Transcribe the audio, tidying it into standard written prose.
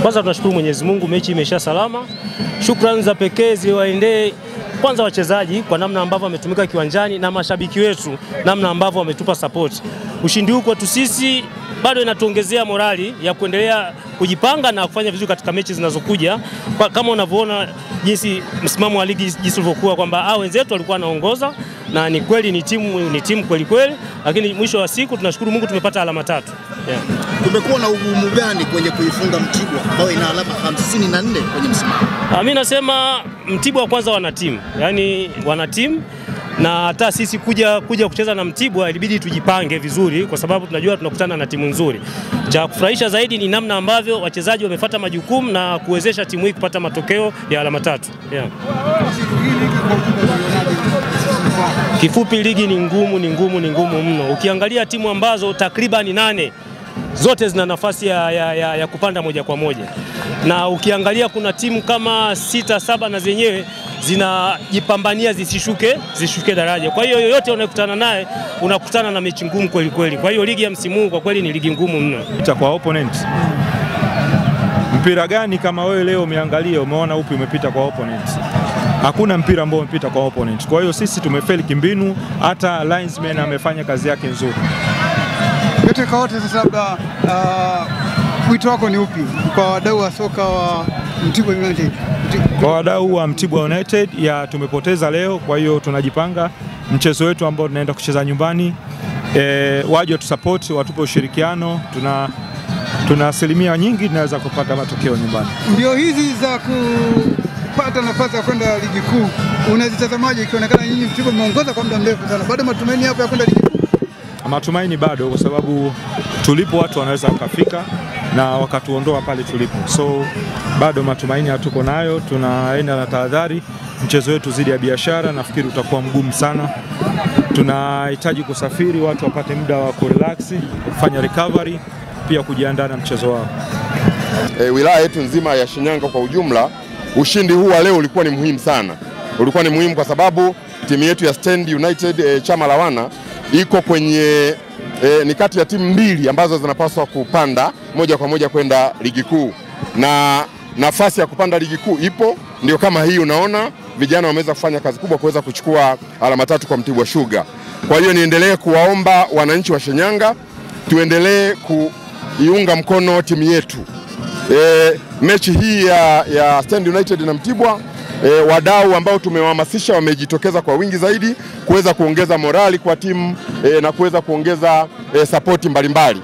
Kwanza tunashukuru Mwenyezi Mungu, mechi imeisha salama. Shukrani za pekee ziwaendee kwanza wachezaji kwa namna ambavyo wametumika kiwanjani na mashabiki wetu namna ambavyo wametupa support. Ushindi huu kwetu sisi bado inatuongezea morali ya kuendelea kujipanga na kufanya vizuri katika mechi zinazokuja. Kama unavyoona jinsi msimamo wa ligi jinsi ulivyokuwa kwamba wenzetu walikuwa wanaongoza na ni kweli ni timu kweli kweli, lakini mwisho wa siku tunashukuru Mungu tumepata alama 3. Yeah. Kumekuwa na ugumu gani kwenye kuifunga Mtibwa ambayo ina alama 54 kwenye msimamo? Mimi nasema Mtibwa kwanza wana timu. Yaani wana timu na hata sisi kuja kucheza na Mtibwa ilibidi tujipange vizuri kwa sababu tunajua tunakutana na timu nzuri. Cha kufurahisha zaidi ni namna ambavyo wachezaji wamefuata majukumu na kuwezesha timu hii kupata matokeo ya alama 3. Yeah. Kifupi ligi ni ngumu, ni ngumu, ni ngumu mno. Ukiangalia timu ambazo takriban 8 zote zina nafasi ya kupanda moja kwa moja. Na ukiangalia kuna timu kama 6, 7 na zenyewe zinajipambania zisishuke daraja. Kwa hiyo yoyote unayokutana naye unakutana na mechi ngumu kweli kweli. Kwa hiyo ligi ya msimu huu kwa kweli ni ligi ngumu mno. Kwa opponent. Mpira gani kama wewe leo umeangalia umeona upi umepita kwa opponent? Hakuna mpira ambao umepita kwa opponent. Kwa hiyo sisi tumefeli kimbinu, hata linesman amefanya kazi yake nzuri. Yote kwa wote sasa labda wito wako ni upi kwa wadau wa soka wa Mtibwa United? Kwa wadau wa Mtibwa United ya tumepoteza leo, kwa hiyo tunajipanga mchezo wetu ambao tunaenda kucheza nyumbani. Waje watusupport, watupe ushirikiano, tuna asilimia nyingi tunaweza kupata matokeo nyumbani. Ndio hizi za kupata nafasi ya kwenda ligi kuu unazitazamaje ikionekana nyinyi Mtibwa mmeongoza kwa muda mrefu sana? Bado matumaini hapo ya kwenda ligi kuu? Matumaini bado kwa sababu tulipo watu wanaweza wakafika na wakatuondoa pale tulipo. So bado matumaini hatuko nayo, tunaenda na tahadhari. Mchezo wetu zidi ya Biashara nafikiri utakuwa mgumu sana. Tunahitaji kusafiri, watu wapate muda wa kurelax, kufanya recovery, pia kujiandaa na mchezo wao. Wilaya yetu nzima ya Shinyanga kwa ujumla, ushindi huu wa leo ulikuwa ni muhimu sana. Ulikuwa ni muhimu kwa sababu timu yetu ya Stand United chama la wana iko kwenye ni kati ya timu 2 ambazo zinapaswa kupanda moja kwa moja kwenda ligi kuu. Na nafasi ya kupanda ligi kuu ipo, ndio kama hii unaona vijana wameweza kufanya kazi kubwa kuweza kuchukua alama 3 kwa Mtibwa Sugar. Kwa hiyo niendelee kuwaomba wananchi wa Shinyanga tuendelee kuiunga mkono timu yetu. Mechi hii ya Stand United na Mtibwa, wadau ambao tumewahamasisha wamejitokeza kwa wingi zaidi kuweza kuongeza morali kwa timu na kuweza kuongeza support mbalimbali.